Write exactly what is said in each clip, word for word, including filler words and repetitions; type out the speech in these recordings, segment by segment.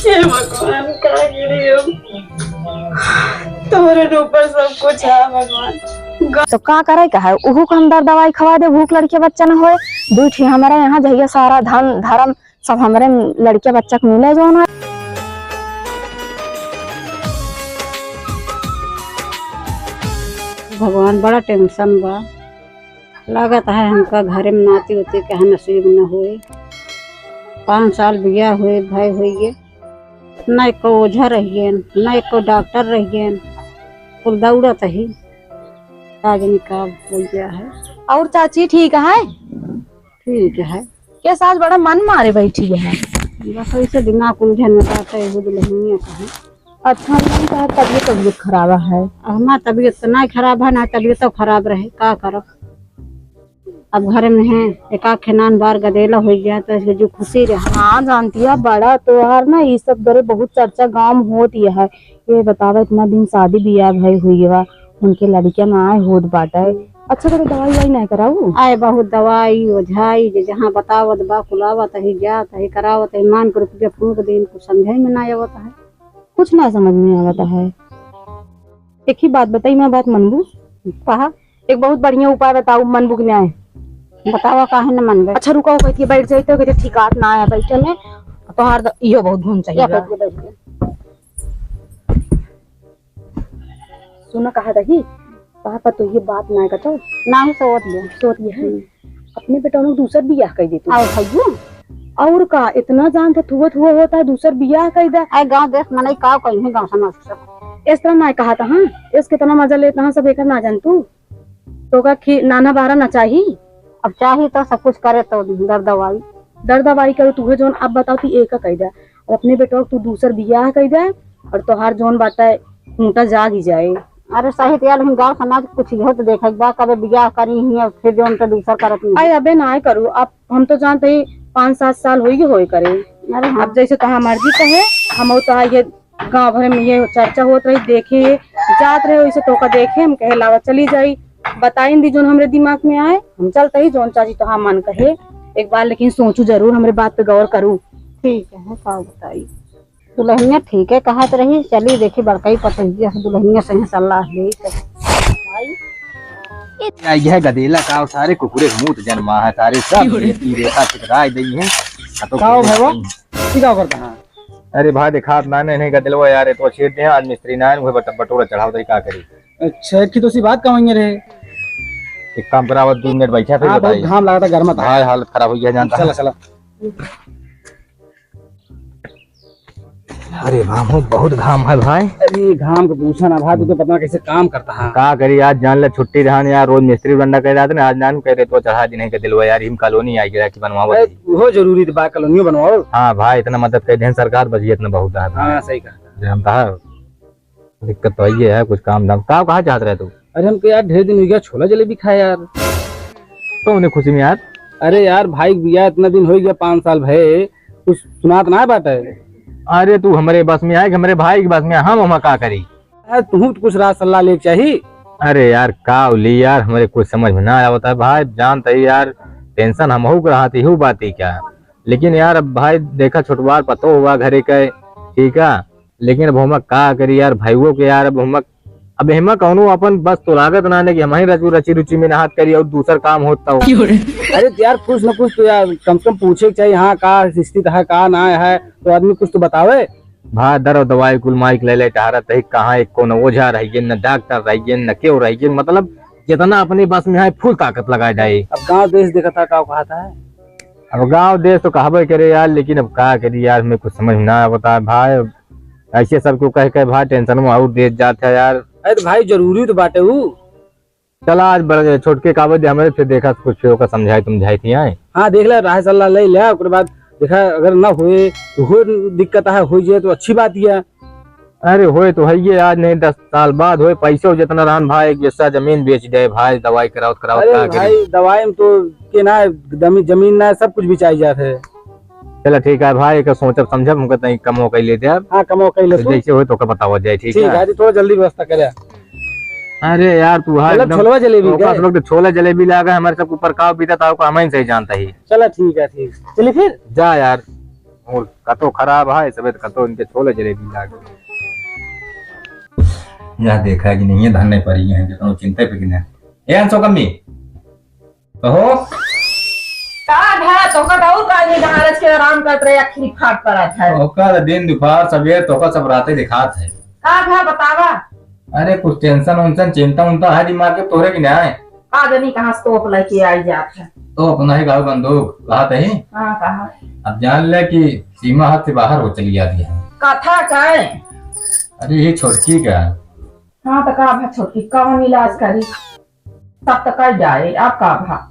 हे भगवान, का करी हम? तोहरे ऊपर सब कुछ है भगवान। तो का करे का है, उहू को हम दर दवाई खवा दे, भूख लड़के बच्चा न होए। दुइ ठे हमारे यहाँ जहिया सारा धन धर्म सब हमरे लड़के बच्चा के मिले जौन है। भगवान, बड़ा tension बा। लागत है हमका घरे में नाती उती के नसीब न होई। पाँच साल बियाह हुए, भाई होइए, न एको ओझा रहिए, न एको डॉक्टर रहिए, कुल दौड़त ही। का जानी का हो गया है। और चाची ठीक है? ठीक है। के सास बड़ा मन मारे बैठी है? बस ऐसे दिमाग उलझन में रहता है, वो दुल्हनिया का है। अच्छा, नहीं तो तबीयत, तबीयत खराब है। हमार तबीयत तो ना खराब है, ना तबीयत तो खराब रहे, का करब? अब घर में है, एक आध नान बार गदेला हो गया तो इसके जो खुशी रहे। हाँ, जानती है, बड़ा त्योहार ना, ये सब करे बहुत चर्चा गाँव में होत ही है। ये बतावा, इतना दिन शादी बियाह भई हुई बा, उनके लड़किया ना आए होत बाटे। अच्छा, कभी दवाई ववाई ना कराऊ? आए बहुत दवाई ओझाई, जे जहाँ बतावत बा, कुलावत ही, जात ही, करावत ही, मान के रुपया फूंक दिन, कुछ समझे में ना आवत है। कुछ ना समझ में आवत है। एक ही बात बताई, मैं बात मनबू? कहा। एक बहुत बढ़िया उपाय बताऊ, मनबू के न्याय। बतावा, काहे न मनबे? अच्छा, रुका, कहती है, बैठ जाई तो कहती है, "ठिकात ना है बैठे में, तोहार द-, इहो बहुत घूम चाहिए या बा।" कहती है, बैठ जा। सुनो, कहा रही, कहा पर तो ये बात ना कतो। ना ही सोच ले। सोच ले है। हम्म। अपने बेटा लोग दूसर बियाह कर देते। आओ भैया। और का, इतना जान तो थुआ थुआ होता है, दूसर बियाह कर दे। आए गाँव देश मनई का कहीं गाँव समाज सब। इस तरह ना कहा था, हाँ, इस कितना मजा लेता, हाँ, सब एकर ना जान तू। तो का खी-, नाना बारा ना चाही? अब चाही तो सब कुछ करे तो दर दवाई। दर दवाई करो, तुहे जौन अब बताओ, तू एका कह दे। अब अपने बेटवा के तू दूसर बियाह कह दे, और तोहार जौन बाटे खूंटा जाग ही जाए। अरे सही तो यार, लेकिन गाँव समाज कुछ इहो तो देखे के बा, कबे बियाह करी ही, और फिर जौन तो दूसर करत नहीं। अरे अबे ना करू, अब हम तो जानते ही पाँच सात साल होई होए करे। अरे हाँ। अब जैसे तोहार मर्जी कहे, हम तो ये गाँव भर में ये चर्चा होत रही, देखे जात रहे, वैसे तोका देखे, हम कहे लावा चली जाई, बताइन दी जौन हमरे दिमाग में आए, हम चलते ही जौन चाची तोहार मन कहे। एक बार लेकिन सोचू जरूर, हमरे बात पे गौर करू। ठीक है, का बताई, दुल्हनिया ठीक है कहत रही, चली देखी बड़कई पतोहिया से दुल्हनिया से सलाह ले। आई है गदेला का, सारे कुकुरे मुंह जनमा है, सारे सब रेती रेता छितराई दई है। का हो भैया? ठीक है, करता हाँ। अरे भाई, देखात ना, नहीं, नहीं, गदलवा यार, ये तो छेद दे, आज मिस्त्री ना आए, उहे बट-, बटोरा चढ़ावत ही, का करी? अच्छा, एक ही दोसी बात का वहीं रहे। एक काम करा, अब दो मिनट बैठा, फिर हाँ, बहुत बताइए। घाम लगा था, गर्मा था। हाँ, हालत खराब हो गया, जानता चला, है। चला। अरे बाबू, बहुत घाम है भाई। अरे, घाम के पूछा ना भाई, तू तो पता ना कैसे काम करता है। का करी, आज जान ले, छुट्टी रहा ना यार, रोज मिस्त्री डंडा कर रहा था ना, आज नान कह रहे तो चढ़ा दिन है के दिलवा यार, हम कॉलोनी आई गया कि बनवावत अरे, ही। वो जरूरी तो बा, कॉलोनियो बनवाओ। हाँ भाई, इतना मदद कर दें सरकार, बस ये इतना बहुत है भाई। हाँ, सही कहा। जानता है, दिक्कत तो ये है, कुछ काम धाम। का कहा चाहत रहे तू? अरे, हमके यार ढेर दिन हो गया छोला जलेबी खाए यार। तो उन्हें खुशी में यार। अरे यार, भाई बिया इतना दिन हो गया, पाँच साल भये, कुछ सुनात ना बाटे। अरे तू हमरे बस में आए कि हमरे भाई के बस में, हम ओमा का करी? अरे तू तो कुछ राय सलाह लेके चाही। अरे यार, का उली यार, हमरे कुछ समझ में ना आवता है भाई, जानते ही यार, tension हमहू के रहत ही, बात ही क्या। लेकिन यार, अब भाई देखा, छुटवार पतो हुआ घरे के, ठीक है, लेकिन अब हम का करी यार, भाईओ के यार, अब हम, अब एहमा कौनो अपन बस तो लागत ना है कि हम ही रचू रची रुचि में नहात करी और दूसर काम होत तो। अरे तो यार, कुछ ना कुछ तो यार कम से कम पूछे के चाहिए, हाँ, का स्थिति है, का ना है, तो आदमी कुछ तो बतावे। भाई दर दवाई कुल माइक ले ले टहरत है, कहाँ एक कौन ओझा रहिए, न डॉक्टर रहिए, न केव रहिए, मतलब जितना अपने बस में है full ताकत लगाए जाए। अब गाँव देश देखता का कहता है। अब गाँव देश तो कहबे करे यार, लेकिन अब का करी यार, हमें कुछ समझ ना आवता है भाई। ऐसे सबको कह के भाई tension में और देश जात है यार। अरे तो भाई जरूरी तो बाटे ऊ। चला आज बड़े छोटके काबे दे हमरे, फिर देखा कुछ फिर ओका समझाई तुमझाई थी आए। हाँ देख ले, राय सलाह ले ले, ओकरे बाद देखा अगर ना होए तो हो दिक्कत है, हो जाए तो अच्छी बात ही है। अरे होए तो है ये, आज नहीं दस साल बाद होए, पैसो जितना रहन भाई, एक बिस्सा जमीन बेच दे भाई, दवाई करावत करावत अरे का करी? भाई दवाई में तो के ना दमी-, जमीन ना सब कुछ बिचाई जात है। चला ठीक है भाई, एक सोचब समझब, हमके तनी कम हो कई ले दे अब। हाँ, कम हो कई ले तो तू। जैसे होए तो का बतावा जाए, ठीक ठीक है? है, थोड़ा जल्दी व्यवस्था करे। अरे यार, तू हाँ मतलब एकदम छोलवा जलेबी तो के? बस वक्त छोला जलेबी लागा, हमारे सब ऊपर काव बीता था, हमही सही जानता ही। चला ठीक है, ठीक। चलिए फिर। जा यार। मूड कतो खराब है, सबे तो कतो इनके छोले जलेबी लाग। यह देखा कि नहीं है, धन नहीं पड़ी है, कितनो चिंता पे कितना। ए अंशोक अम्मी, कहो। का भा, तोका तो और का नहीं, महाराज के आराम करत रहे, आखिरी फाट पर आता है। ओका दिन दोपहर सवेर तोका सब राते दिखात है। का भा, बतावा। अरे कुछ टेंशन वेंशन, चिंता उंता है दिमाग के तोरे की ना है? का जानी कहाँ से तोप लेके आई जात है। तोप नहीं गाऊ बंदूक, कहा तही? हाँ, कहा। अब जान ले कि सीमा हाथ से बाहर हो चली जाती है। कथा का है? अरे ये छोटकी का। हाँ, तो का भा छोटकी, कौन इलाज करी? तब तो कर जाए, अब का भा?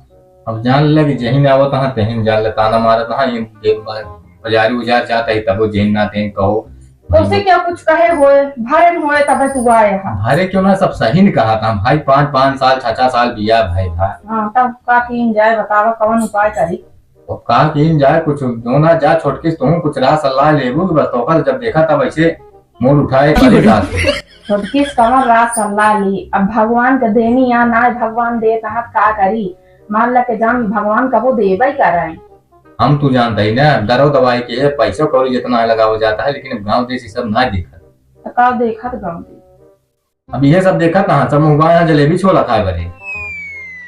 अब जान ले कि जहिन आवत हाँ, तहिन जान ले, ताना मारत हाँ, ये दे-, बाजारी उजार जात है, तबो जहिन ना तहिन कहो। तो उसे क्या कुछ कहे होए, भरन होए, तबे तू आए हा। भरे क्यों ना, सब सही ने कहा था भाई, पाँच, पाँच साल, छह, छह साल बिया भाई था। हाँ, तब का कीन जाए, बतावा कौन उपाय करी? तो का कीन जाए, कुछ जो ना जा छोटकी से तू कुछ राह सलाह लेबू, बस तो जब देखा तब ऐसे मूड उठाए परे जात। छोटकी से कवन राह सलाह ली, अब भगवान के देनी या ना, भगवान दे कहाँ का करी, मान ला के जान भगवान कबो देबे करे। हम तू जानता ही ना, दरो दवाई के पैसो कौड़ी जितना लगावा जाता है, लेकिन अब गाँव देश ये सब ना देखत। तो का देखत गाँव देश? अब ये सब देखत ना, सब मुँह यहाँ जलेबी छोला खाए बने।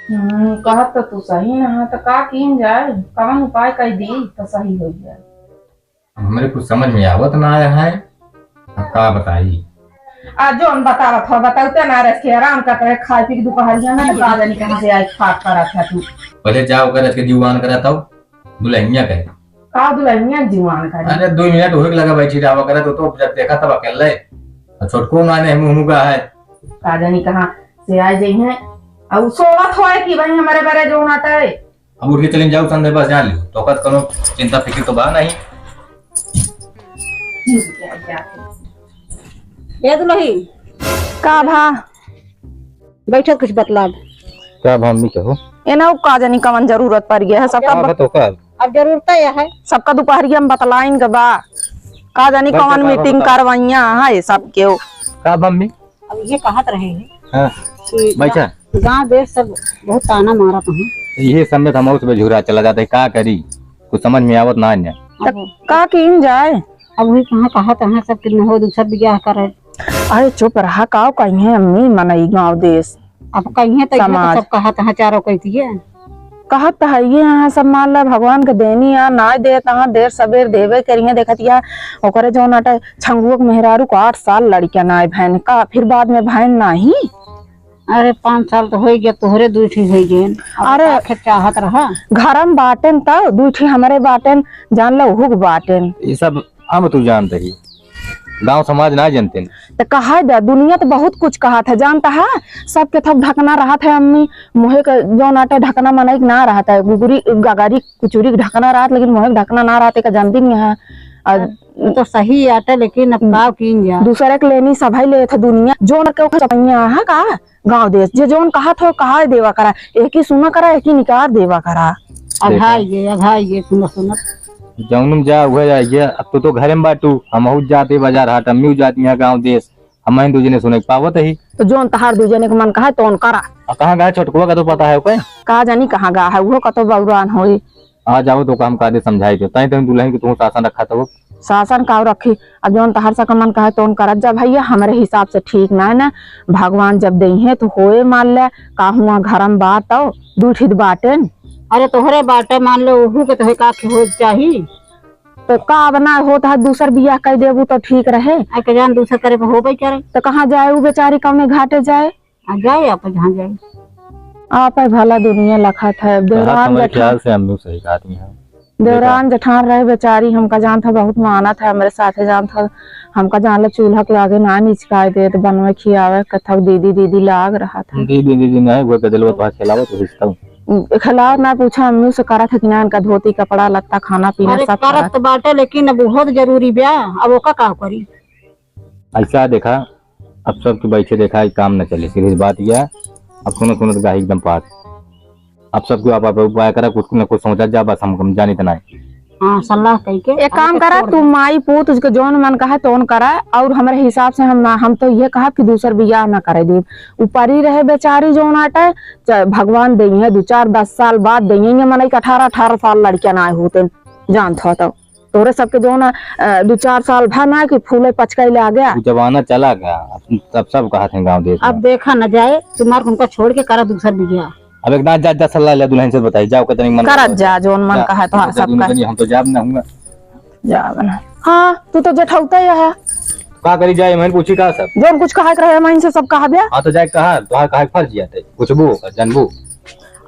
हम्म, कहत तो तू सही ना है, तो का कीन जाए, कवन उपाय कर दी तो सही हो जाए? अब हमरे कुछ समझ में आवत ना आया है, अब का बताई? आ जोन बतावत हो, बतावते ना रह के आराम करत रहे, खाए पी के दोपहरिया में, तो का जानी कहाँ से आज फाट करत है तू। पहले जाओ कर के जीवान करा तब दुल्हनिया कहे। का दुल्हनिया जीवान करे? अरे दो मिनट होइक लगा बैठी रहा करे तो, तो जब देखा तब अकेले। और छोटको माने मुँह मुँह का है। का जानी कहाँ से आ जाई हैं। और सोवत होए कि भाई हमारे बारे जो हटे। अब उठ के चले जाओ संदे बस जान लियो। तो कत कोनो चिंता फिक्र तो बा नहीं। ए दुल्ही। का भा? बैठत कुछ बतलाब। का भा मम्मी कहो? ए ना, का जानी कवन जरूरत पड़ गया है सबका का ब-, बतो का? अब जरूरत यह है। सबका दोपहरिया में बतलाइन के बा। का जानी बैठा कवन का मीटिंग बता? करवाइया है सबके। का भा मम्मी? अब ये कहत रहे हैं हाँ। कि बैठा। गाँव देश सब बहुत ताना मारत हैं। ये सब में तो हम उस पे झुरा चला जाता है, का करी? कुछ समझ में आवत ना है। अब का कीन जाए? अब वही कहाँ कहत हैं सब कि न हो दूसर बियाह करे। अरे चुप रहा, काव कहिए अम्मी, मनई गाँव देश। अब कहिए तो ये तो समाज। सब कहत हैं चारों कहती है। कहत तो है ये यहाँ सब मान ला भगवान के देनी आ, नाय देत हाँ, देर सबेर देवे करिए। देखत या ओकरे जौन अटे छंगुआ के मेहरारू को आठ साल लड़किया नाय भैन का, फिर बाद में भैन नाही। अरे पाँच साल तो होई गया, तोहरे दुई ठी होई गए। अब अरे का खेत चाहत रहा। घरम बाटेन तब दुई ठी हमरे बाटेन, जान लो हुक बाटेन। ये सब हम तू जानते ही, गाँव समाज ना जानते। तो कहा जा, दुनिया तो बहुत कुछ कहत है, जानता है, सबके थप ढकना रहत है अम्मी, मुहे के जौन आटे ढकना मनई के ना रहत है, गुगरी, गगरी, कुचुरी के ढकना रहत, लेकिन मुहे के ढकना ना रहत है, का जानती नहीं है। और तो सही आटे, लेकिन अब का कीन जा। दूसरे के लेनी सभाई लेत है दुनिया, जौन के ओकर सपैया है का? गाँव देश, जे जौन कहत हो, कहा देवा करा, एक ही सुना करा, एक ही निकार देवा करा। अघाई गे, अघाई गे, सुनो, सुनो। जौन में जा, उहे जाइए। अब तू तो घरे में बाटू, हमहू जाते बाजार हाट, अम्मी जाती हैं गाँव देश, हम ही दू जने सुने के पावत ही। तो जौन तहार दू जने के मन कहा, तौन करा। अब कहाँ गए छोटकुआ का तो पता है ओके? का जानी कहाँ गा है, उहो कतो बौरान होई। आ जाओ तो काम कायदे समझाई दे, ताई तुम दुल्हन के तुम शासन रखा था वो। शासन का रखी, अब जौन तहार सा का मन कहे तौन करत जा भैया, हमरे हिसाब से ठीक ना है ना। भगवान जब देइहें तो होए मान ले, का हुआ घरम बात हो, दू ठित बाटेन। अरे तोहरे बाटे मान लो, ओहू के तोहे का हो चाही। तो का अब ना होत है, दूसर बियाह कर देबू तो ठीक रहे। आ के जान दूसर करे पे होबे करे। तो कहाँ जाए उ बेचारी, कौने घाटे जाए? आ जाए, आप जहाँ जाए। आप है भला दुनिया लखत है। कहा देवरान तुम्हारे जेठान, ख्याल से हम लोग सही कहती हैं। देवरान जेठान रहे बेचारी, हमका जानत है, बहुत मानत है, हमरे साथे जानत है, हमका जान ले चूल्हा के लागे ना निचकाए देत, बनवे खियावे, कथक दीदी, दीदी लाग रहा था। दीदी, दीदी नहीं, वो के दिलवा तो खिलावत तो रिश्ता। खिलावत ना पूछा, अम्मी से करत है कि ना, इनका धोती, कपड़ा, लत्ता, खाना, पीना अरे सब करत करत। तो बाटे, लेकिन अब बहुत जरूरी बा, अब ओका का करी? ऐसा देखा, अब सब के बैठे देखा, ई काम न चले, सीधी बात यह। अब सुनो, सुनो तो गाही एकदम पास। अब सब के आप, आप उपाय करा, कुछ न कुछ सोचा जा, बस हम, हम जानी तो नहीं। हाँ, सलाह कइके एक काम करा, तू माई पूत उसके जौन मन कहे तौन करा, और हमरे हिसाब से हम ना, हम तो ये कहब कि दूसर बियाह ना करे देब। ऊपरी रहे बेचारी जौन आटे, चाहे भगवान देइहें, दू चार दस साल बाद देइहें, ये मनई के अठारह, अठारह साल लड़कियां ना होते, जानत हो तो। तोरे सबके जौन, अ, दू चार साल भा ना कि फूले पचकाई ले आ गया। वो जमाना चला गया, अब सब, सब कहत हैं गाँव देश अब में। देखा न जाए, तुम्हार उनका छोड़ के करा दूसर बियाह। अब एक दाँत जा, जा सलाह ले दुल्हन से, बताई, जाओ, कितनी मन करत करत जा, जौन मन जा, कहा तोहार जा, सबका। दुल्हन, हम तो जाब ना हुआ। जाब ना। हाँ, तू तो जेठौता ही है। का करी जाए, मैं पूछी का सब? जौन कुछ कहा के रहे, मैं इनसे सब कहा बे। हाँ, तो जाए कहा, तोहार कहा के फर्ज जाते, पूछबू, जानबू।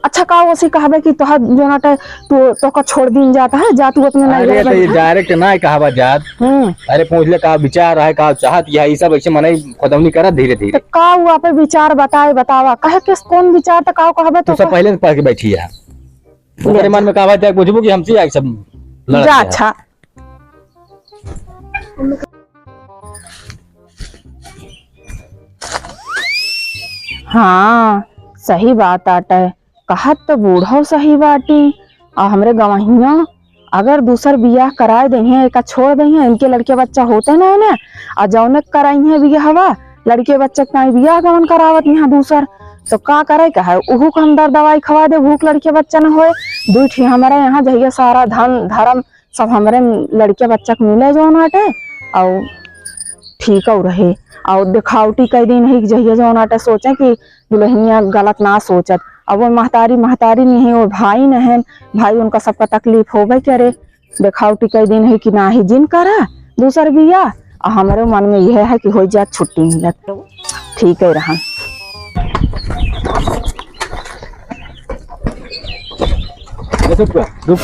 अच्छा, का ओसी कहबे कि तोहार जौन आटे, तू, तोका छोड़ दीन जाता है, जा तू अपने अरे, नैहर तो ये बैठा। Direct ना कहबा जात। हम्म। अरे, पूछ ले का विचार है, का चाहत है, ये सब ऐसे मनई खोदौनी करत धीरे धीरे। तो का हुआ पे विचार बताए, बतावा, कहे के कौन विचार, तो का कहबे तू तो सब का? पहले से पढ़ के बैठी है। ले ओकरे जा। मन में का बात है, पूछबू कि हमसे आके सब लड़त जा, है। अच्छा। हाँ, सही बात आटे। कहत तो बूढ़ो सही बाटी। आ हमरे गवहिया अगर दूसर बियाह कराए देइहें, एका छोड़ देइहें, इनके लड़के बच्चा होते ना है ना, आ जौने कराइहें बियाहवा, लड़के बच्चा के ताई बियाह गवन करावत यहाँ दूसर, तो का करे का है? उहू को हम दर दवाई खवा दे, उहू के लड़के बच्चा न होए। दुई ठे हमारे यहाँ जहिया सारा धन धर्म सब हमरे लड़के बच्चा के मिले जौन आटे, और ठीक और रहे। और देखावटी कई दिन ही जहिया जौन आटे सोचे कि दुल्हनिया गलत ना सोचत। अब वो महतारी, महतारी नहीं, वो भाई नहीं, भाई उनका सबका तकलीफ होबे करे। देखावटी कई दिन है कि नाही जिन करा दूसर बियाह, आ हमरे मन में यह है कि हो जा छुट्टी मिलत, ठीक है रहा। रुक, रुक।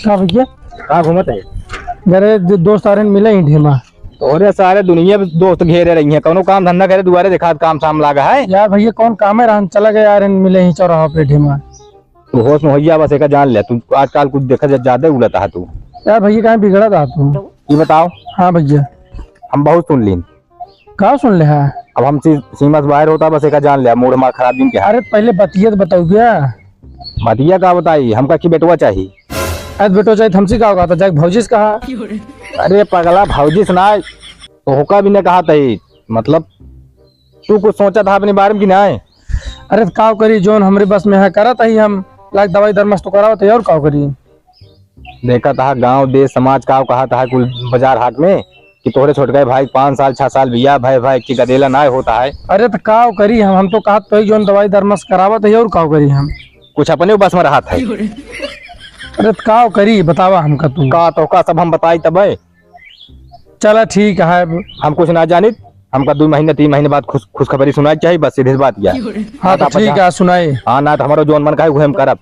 का भैया? कहाँ घूमत है? अरे दो-, दोस्त आ रहे हैं, मिले ही ढेमा। तोरे सारे दुनिया में दोस्त घेरे रही है, कौनो काम धंधा करे दुआरे देखा काम साम लागा है। यार भैया कौन काम है, रहन चला गया यार, मिले ही चौराहा पे ढेमा। तू होश में होइया, बस एका जान ले, तू आजकल कुछ देखा जा-, ज्यादा उलत है तू। यार भैया, काहे बिगड़त है तू? ये बताओ। हाँ भैया। हम बहुत सुन लीन। का सुन ले है? अब हम सी-, सीमा से बाहर होता, बस एका जान ले, मूड हमार खराब दिन के है। अरे पहले बतिया तो बताओ क्या? बतिया का बताई, हमका की बेटवा चाही। अरे बेटवा चाही, हमसे का होगा? तो जाके भौजी से कहा। अरे पगला, भौजी से ना, तो होका भी ने कहा तही, मतलब तू कुछ सोचा था अपने बारे में कि नाय? अरे त काव करी, जौन हमरे बस में है करत ही हम, लाग दवाई दरमस तो करावत ही और काव करी। देखा था गांव देश समाज काव कहा था कुल बाजार हाट में कि तोहरे छोटका भाई पाँच साल छह साल बियाह भय भय कि गदेला नाय होता है। अरे त काव करी हम, हम तो कहत तो ही जौन दवाई दरमस करावत ही और काव करी हम। कुछ अपने बस में रहत है। अरे त काव करी बतावा हमका तू। का तो का सब हम बताई तबे। चला ठीक है। हम कुछ ना जानित, हमका दो महीने तीन महीने बाद खुश, खुशखबरी सुनाई के चाही, बस सीधी सी बात या। हाँ, तो ना ठीक पचा-, है, सुनाई। हाँ, ना तो हमारो जौन मन कहे, उहे हम करब।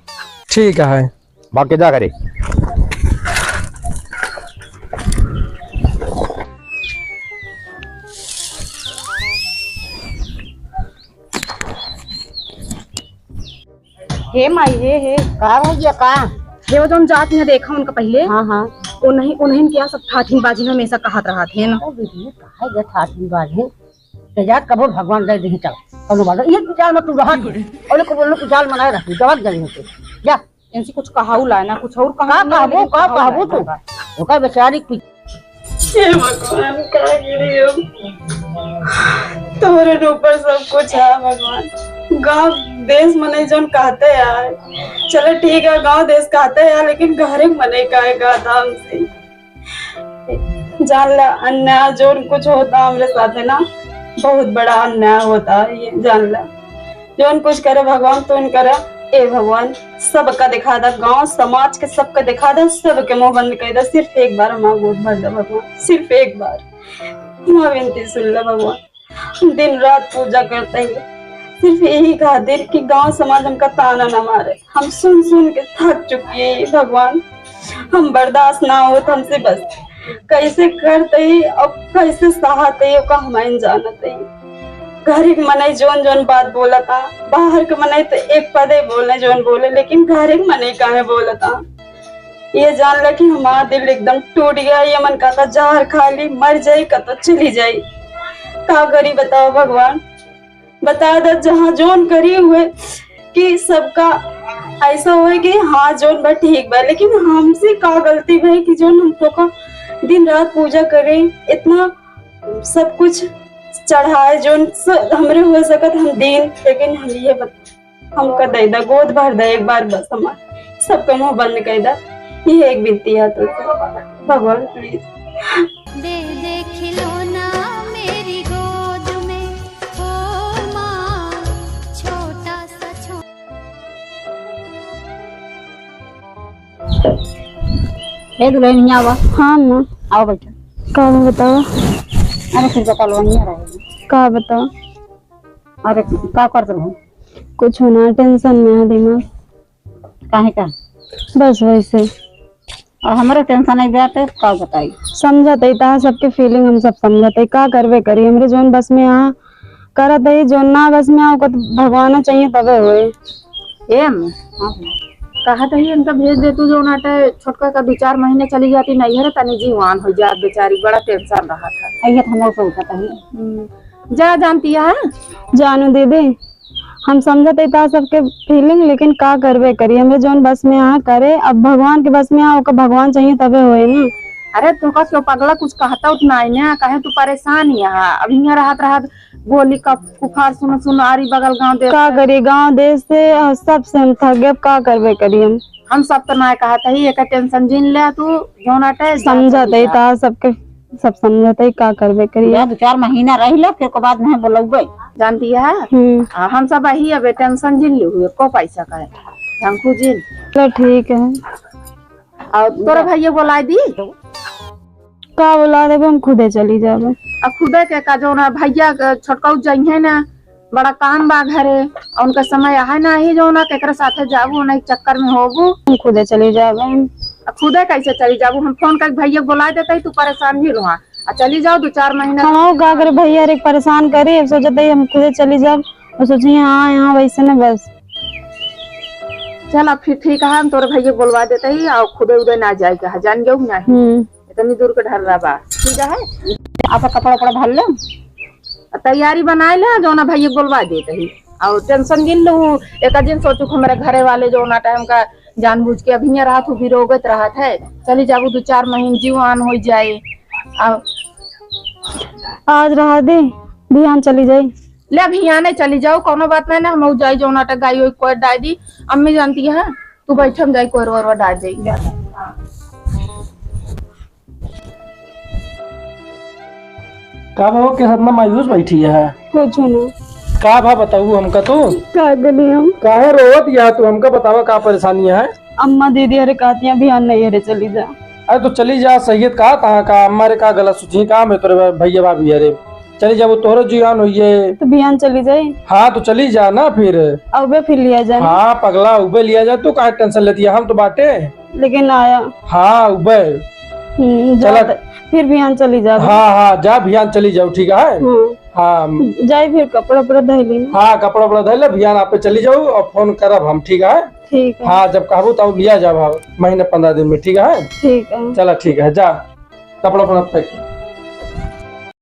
ठीक है। भाग के जा घरे। हे माई, हे, हे। का भैया, का? हे वो जौन जात में देखा उनका पहिले। हाँ, हाँ। उन्हीं, उन्हीं क्या सब ठाठिन बाजिन हमेशा कहत रहत हैं। ओ दीदी, काहे के ठाठिन बाजिन? ते जात कबो भगवान दे देही चल। कौनो बात नहीं। ये जाल में तू रहत है। और को बोलने की जाल बनाए रहती, गलत गली में तू। जा। इनसे कुछ कहाऊ लाए ना, कुछ और का कहाऊ कहबू, लेकिन का कहाऊ कहबू लाए तू? ना। ओकर बेचारी की हे भगवान, का करी हम? तोहरे ऊपर सब कुछ है भगवान। गांव देश मनई जौन कहते यार, चलो ठीक है, गांव देश कहते यार, लेकिन घरे मनई काहे कहता हमसे? जान ला, अन्याय जौन कुछ होता हमरे साथे ना, बहुत बड़ा अन्याय होता है ये, जान ला। जौन कुछ करे भगवान, तौन करे। ए भगवान, सबका दिखा दा, गांव समाज के सबका दिखा दा, सबके मुंह बंद कर दा। सिर्फ एक बार हमार गोद भर दा भगवान, सिर्फ एक बार हमार विनती सुन ला भगवान। हम दिन रात पूजा करते हैं सिर्फ यही खातिर कि गांव समाज हमका ताना ना मारे। हम सुन सुन के थक चुकी है भगवान, हम बर्दाश्त ना होत हमसे बस। कैसे करते ही और कैसे सहते ही ओका हम ही जानते ही। घर के मनई जौन जौन बात बोलता, बाहर के मनई तो एक पदे बोले जौन बोले, लेकिन घर के मनई काहे बोलता? ये जान ला कि हमार दिल एकदम टूट गया। ये मन कहता जहर खा ली, मर जाई, कतो चली जाई। का करी बताओ भगवान? बता द जहाँ जौन करी हुए कि सबका ऐसा होए कि हाँ जौन बा ठीक बा, लेकिन हमसे का गलती भई कि जौन हम तोका दिन रात पूजा करे, इतना सब कुछ चढ़ाए, जौन स-, हमरे हो सकत हम दीन, लेकिन हम ये बत-, हमका दे दा, गोद भर दा एक बार बस हमार, सबका मुंह बंद कर दा, ये एक विनती है तो। भगवान, please। दे दे खिलौना मेरी गोद में, ओ माँ, छोटा सा छो- ए दुल्हनिया, आवा। हाँ, अम्मा। आवा, बैठा। का बतावा? अरे, फिर बता लो, हियाँ रहे। का बतावा? अरे, का करत रहू? कुछ ना, tension में है दिमाग। काहे का? बस वैसे। और हमरो tension है बा, तो का बताई? समझत है ता सबके feeling, हम सब समझत है। का करबे करी, हमरे जौन बस में आ करत है, जौन ना बस में आ, ओकर तो भगवान चाहिए तबे होए। ए अम्मा, हाँ। कहत है इनका भेज दे तू, जौन आटे छोटका का दो चार महीने चली जाती नैहर, तनी जीवान हो जात बेचारी, बड़ा tension रहत है। अइहे तो हमरो सोचत है। हम्म। जा जानती है। जानू दीदी, हम समझत हई ता सबके feeling, लेकिन का करबे करी, हमरे जौन बस में आ करे, अब भगवान के बस में आ, ओकर भगवान चाहिए तबे होए ना। अरे तोका क्यों पगला, कुछ कहता उतना है ना, कहे तू परेशान ही है, अब हियाँ रहत रहत गोली का पुकार सुन सुन आरी बगल गाँव देश का से। करी, गाँव देश से और सबसे हम थक गए, अब का करबे करी हम। हम सब तो ना कहत हई, एकर tension जिन ले तू, जौन आटे जा समझत है जा। ता सबके, सब समझत है, का करबे करी। जा, दो चार महीना रह ले, फिर को बाद में बोलौबे। जानती है? हम्म। आ, हम सब अही अबे tension जिन ले हुए, को पैसा का है, झंखू जिन। चलो ठीक है। और तोरा भैया बोलाए दी? का बोला देबे, हम खुदे चली जाबे। आ खुदे के का, जौन भैया के छोटकाऊ जइहे ना, बड़ा काम बा घरे, और उनका समय आहे ना, ही जौन केकरे साथे जाबू, नहीं चक्कर में होबू। हम खुदे चली जाबे। आ खुदे कैसे चली जाबू? हम phone करके भैया बोला देते ही, तू परेशान ही रहा। आ चली जाओ दो चार महीना। हम का करे भैया रे, परेशान करे, अब सोचते ही हम खुदे चली जाब। और सोची हाँ, यहाँ वैसे ना बस। चल अब फिर ठीक है, हम तोरे भैया बोलवा देते ही, और खुदे उदे ना जाए के है, जान जाऊ ना। हम्म। इतनी दूर के ढर्रा बा, ठीक है। आपका कपड़ा उपड़ा धर ले, तैयारी बनाए ले, जौन भैया बोलवा देते ही। और tension जिन लू, एक दिन सोचू कि हमारे घरे वाले जौन time का जानबूझ के अभी यहाँ रहत हूँ, बिरोगत रहत है, चली जाबू दो चार महीने जीवान हो जाए। और आज रहा दे, बिहान चली जाई। ले बिहाने चली जाओ, कोनो बात नहीं ना, हम जाई जौन आटा गाई होई कोई डाल दी, अम्मी जानती है, तू बैठ हम जाई कोई रोर डाल जाई। का भा, के इतना मायूस बैठी है? कुछ ना। का भा बताऊ हमका तू? का करी हम? काहे रोवत या तू? हमका बतावा का परेशानी है? अम्मा दीदी अरे कहती हैं, "बिहान नहीं अरे चली जा।" अरे तो चली जा, सही है, कहा तहाँ का अम्मा रे का गलत सोची, का मैं तोरे भैया भाभी अरे चली जाबू, तोहरो जियान होइए। तो बिहान चली जाई। हाँ तो चली जा ना फिर। अबे फिर लिया जाए। हाँ पगला, उबे लिया जाए, तू काहे tension लेती है, हम तो बाटे। लेकिन आया। हाँ उबे। हम्म, जा चला। त-, फिर बिहान चली जा। हाँ, हाँ, जा बिहान चली जाओ, ठीक है? हम्म। हाँ। जाई फिर कपड़ा उपड़ा धइ ली ना। हाँ, कपड़ा उपड़ा धइ ले, बिहान आपे चली जाओ और phone करब हम, ठीक है? ठीक है। हाँ, जब कहबू तब लिया जाब हम, महीने पन्द्रह दिन में, ठीक है? ठीक है। चला, ठीक है, जा, कपड़ा उपड़ा pack।